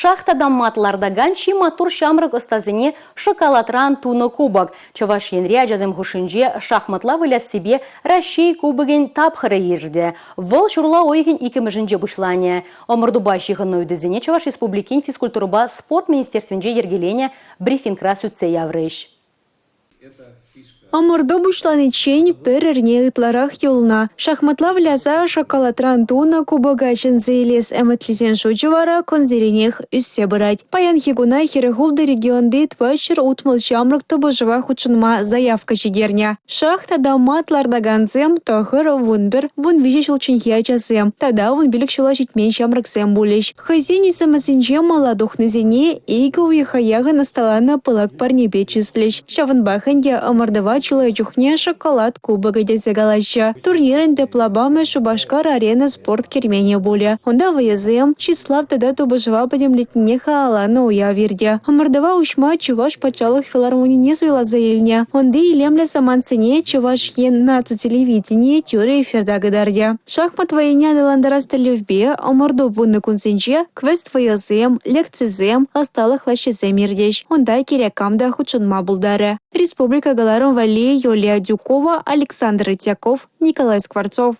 Шах тата мат лартакан чи маттур ҫамрӑк ӑстасене шоколадран тунӑ кубок. Чӑваш Енре ачасем хушшинче шахматла выляссипе Раҫҫей кубокӗн тапхӑрӗ иртӗ. Вӑл ҫурла уйӑхӗн иккӗмӗшӗнче пуҫланӗ. Ӑмӑртупа ҫыхӑннӑ ыйтусене Чӑваш Республикин физкультурӑпа спорт министерствинче йӗркеленӗ брифингра сӳтсе яврӗҫ. Ӑмӑрту пуҫланиччен пӗр эрне ытларах юлнӑ. Шахматла выляса шоколадран тунӑ кубока ҫӗнсе илес ӗмӗтлисен шучӗ вара кунсеренех ӳссе пырать. Паянхи куна 46 регионти 460 ҫамрӑк тупӑшӑва хутшӑнма заявка ҫитернӗ. Шах тата мат лартакансем 9, 11, 13 ҫулчченхи ачасем тата 15 ҫула ҫитмен ҫамрӑксем пулӗҫ. Хӑйсен ӳсӗмӗсенче мала тухнисене икӗ уйӑха яхӑн ӑсталанӑ пылак парнепе чыслӗҫ. Ҫавӑнпах ӗнтӗ ӑмӑртӑва чылай чухне шоколад кубокӗ тесе калаҫҫӗ. Турнирӑн тӗп лапамӗ Шупашкар-Арена спорт керменӗ пулӗ. Унта вӑйӑсем, чыслав тата тупӑшӑва пӗтӗмлетнине халалланӑ уяв иртӗ. Ӑмӑртӑва уҫма Чӑваш патшалӑх филармонине суйласа илнӗ. Унти илемлӗ самантсене Чӑваш Ен наци телевиденийӗ тӳрӗ эфирта кӑтартӗ. Шахмат вӑййине аталантарас тӗллевпе ӑмӑрту пынӑ кунсенче квест-вӑйӑсем, лекцисем, ӑсталӑх лаҫҫисем иртӗҫ. Унта кирек кам та хутшӑнма пултарӗ. Республика кӑларӑм валли Юлия Адюкова, Александр Итяков, Николай Скворцов.